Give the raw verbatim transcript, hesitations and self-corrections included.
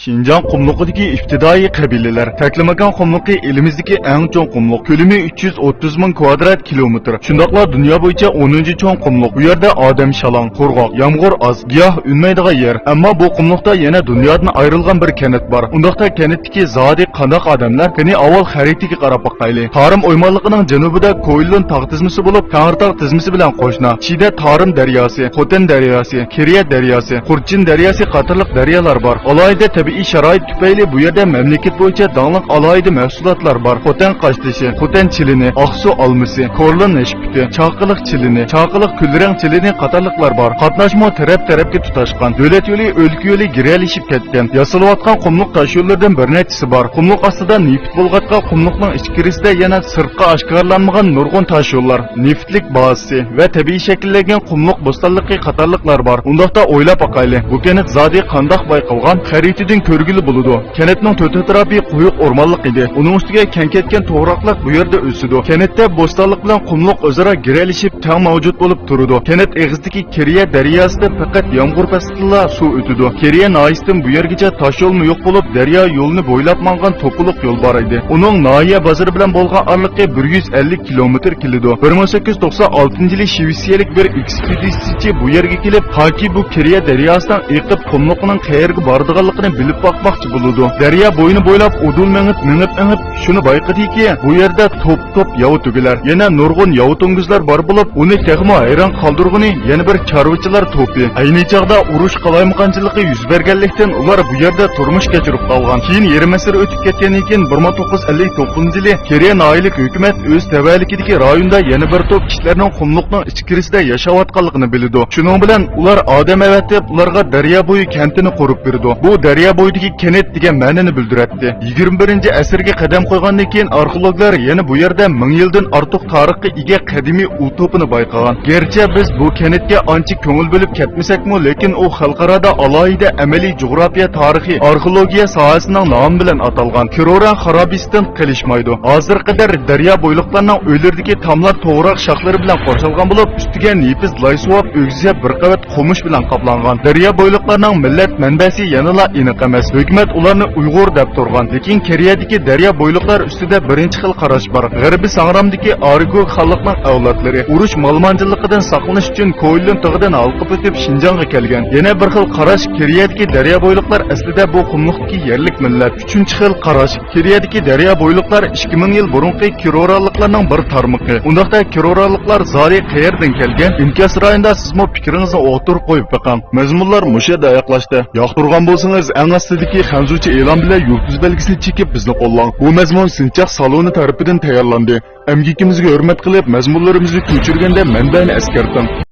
شىنجاڭ قۇملۇقىدىكى ئىپتىدائىي قەبىلىلەر. تەكلىماكان قۇملۇقى ئېلىمىزدىكى ئەڭ چوڭ قۇملۇق، كۆلىمى ئۈچ يۈز ئوتتۇز مىڭ كۋادرات كىلومېتىر، شۇنداقلا دۇنيا بويىچە ئونىنچى چوڭ قۇملۇق. بۇ يەردە ئادەم شالاڭ، قۇرغاق، يامغۇر ئاز، گىياھ ئۈنمەيدىغان يەر. ئەمما بۇ قۇملۇقتا يەنە دۇنيادىن ئايرىلغان بىر كەنت بار. ئۇنداقتا كەنتتىكى زادى قانداق ئادەملەر؟ قېنى ئاۋۋال خەرىتىگە قاراپ باقايلى. تارىم ئويمانلىقىنىڭ جەنۇبىدا كويلۇن تاغ تىزمىسى بولۇپ، تەڭرىتاغ تىزمىسى بىلەن قوشنا. چىدە تارىم دەرياسى، خوتەن دەرياسى، كېرىيە دەرياسى، خۇرچىن دەرياسى قاتارلىق دەريالار بار. ئالاھىدە تەبىئىي شارائىت تۈپەيلى بۇ يەردە مەملىكەت بويىچە داڭلىق ئالاھىدە مەھسۇلاتلار بار. خوتەن قاشتېشى، خوتەن چىلىنى، ئاقسۇ ئالمىسى، كورلىن نەشپۈتى، چاقىلىق چىلىنى، چاقىلىق كۈلرەڭ چىلىنى قاتارلىقلار بار. قاتناشمۇ تەرەپ-تەرەپكە تۇتاشقان. دۆلەت يولى، ئۆلكە يولى گىرەلىشىپ كەتكەن. ياسىلىۋاتقان قۇملۇق تاش يوللىرىدىن بىر نەچچىسى بار. قۇملۇق ئاستىدا نېفىت بولغاچقا، قۇملۇقنىڭ ئىچكىرىسىدە يەنە سىرتقا ئاشكارىلانمىغان نۇرغۇن تاش يوللار، نېفىتلىك بازىسى ۋە تەبىئىي شەكىللەنگەن قۇملۇق بوستانلىقى قاتارلىقلار بار. ئۇنداقتا ئويلاپ باقايلى، بۇ كەنت زادى قانداق بايقالغان؟ خەرىتىدىن كۆرگىلى بولىدۇ. كەنتنىڭ تۆت ئەتراپى قويۇق ئورمانلىق ئىدى. ئۇنىڭ ئۈستىگە كەڭ كەتكەن توغراقلىق بۇ يەردە ئۆسىدۇ. كەنتتە بوستانلىق بىلەن قۇملۇق ئۆزئارا گىرەلىشىپ تەڭ مەۋجۇت بولۇپ تۇرىدۇ. كەنت ئېغىزىدىكى كېرىيە دەرياسىدا پەقەت يامغۇر پەسلىدىلا سۇ ئۆتىدۇ. كېرىيە ناھىيەسىدىن بۇ يەرگىچە تاش يولمۇ يوق بولۇپ، دەريا يولىنى بويلاپ ماڭغان توپىلىق يول بار ئىدى. ئۇنىڭ ناھىيە بازىرى بىلەن بولغان ئارىلىقى بىر يۈز ئەللىك كىلومېتىر كېلىدۇ. بىر مىڭ سەككىز يۈز توقسان ئالتىنچى يىلى شىۋېتسىيەلىك بىر ئېكسپېدىتسىيىچى بۇ يەرگە كېلىپ، تاكى بۇ كېرىيە دەرياسىنىڭ ئېقىپ قۇملۇقنىڭ قەيەرگە بارىدىغانلىقىنى بىلىپ باقماقچى بولىدۇ. دەريا بويىنى بويلاپ ئۇدۇل مېڭىپ، مېڭىپ، مېڭىپ، شۇنى بايقىدىكى، بۇ يەردە توپ توپ ياۋا تۆگىلەر، يەنە نۇرغۇن ياۋا توڭگۇزلار بار بولۇپ، ئۇنى تېخىمۇ ھەيران قالدۇرغىنى يەنە بىر چارۋىچىلار توپى. ئەينى چاغدا ئۇرۇش قالايمىقانچىلىقى يۈز بەرگەنلىكتىن، ئۇلار بۇ يەردە تۇرمۇش كەچۈرۈپ قالغان. كېيىن يېرىم ئەسىر ئۆتۈپ كەتكەندىن كېيىن، بىر مىڭ توققۇز يۈز ئەللىك توققۇزىنچى يىلى كېرىيە ناھىيەلىك ھۆكۈمەت ئۆز تەۋەلىكىدىكى رايوندا يەنە بىر توپ كىشىلەرنىڭ قۇملۇقنىڭ ئىچكىرىسىدە ياشاۋاتقانلىقىنى بىلىدۇ. شۇنىڭ بىلەن ئۇلار ئادەم ئەۋەتىپ، ئۇلارغا دەريا بويى كەنتىنى قۇرۇپ بېرىدۇ. بۇ دەريا بويىدىكى كەنت دېگەن مەنىنى بىلدۈرەتتى. يىگىرمە بىرىنچى ئەسىرگە قەدەم قويغاندىن كېيىن، ئارخېئولوگلار يەنە بۇ يەردە مىڭ يىلدىن ئارتۇق تارىخقا ئىگە قەدىمىي ئۇ توپىنى بايقىغان. گەرچە بىز بۇ كەنتكە ئانچە كۆڭۈل بۆلۈپ كەتمىسەكمۇ، لېكىن ئۇ خەلقئارادا ئالاھىدە ئەمەلىي جۇغراپىيە تارىخى، ئارخېئولوگىيە ساھەسىنىڭ نامى بىلەن ئاتالغان كىرورا خارابىسىدىن قېلىشمايدۇ. ھازىرغا قەدەر دەريا بويلۇقلارنىڭ ئۆيلىرىدىكى تاملار توغراق شاخلىرى بىلەن قورشالغان بولۇپ، ئۈستىگە نېپىز لاي سۇۋاپ، ئۆگزىسىگە بىر قەۋەت قومۇش بىلەن قاپلانغان. دەريا بويلۇقلارنىڭ مىللەت مەنبەسى يەنىلا ئېنىق ئەمەس. ھۆكۈمەت ئۇلارنى ئۇيغۇر دەپ تۇرغان. لېكىن كېرىيەدىكى دەريا بويلۇقلار ئۈستىدە بىرىنچى خىل قاراش بار. غەربىي ساڭرامدىكى ئارىگو خانلىقنىڭ ئەۋلادلىرى ئۇرۇش مالىمانچىلىقىدىن ساقلىنىش ئۈچۈن كويلۇن تېغىدىن ھالقىپ ئۆتۈپ شىنجاڭغا كەلگەن. يەنە بىر خىل قاراش، كېرىيەدىكى دەريا بويلۇقلار ئەسلىدە بۇ قۇملۇقتىكى يەرلىك مىللەت. ئۈچىنچى خىل قاراش، كېرىيەدىكى دەريا بويلۇقلار ئىككى مىڭ يىل بۇرۇنقى كىرورالىقلارنىڭ بىر تارمىقى. ئۇنداقتا كىرورالىقلار زادى قەيەردىن كەلگەن؟ ئىنكاس رايوندا سىزمۇ پىكرىڭىزنى ئوتتۇرىغا قويۇپ بېقىڭ. مەزمۇنلار مۇشۇ يەردە ئاياغلاشتى. ياقتۇرغان بولسىڭىز، ئەڭ ئاستىدىكى خەنزۇچە ئېلان بىلەن يۇلتۇز بەلگىسىنى چېكىپ بىزنى قوللاڭ. بۇ مەزمۇن سىنچاق سالونى تەرىپىدىن تەييارلاندى. ئەمگىكىمىزگە ھۆرمەت قىلىپ، مەزمۇنلىرىمىزنى كۆچۈرگەندە مەنبەنى ئەسكەرتىڭ.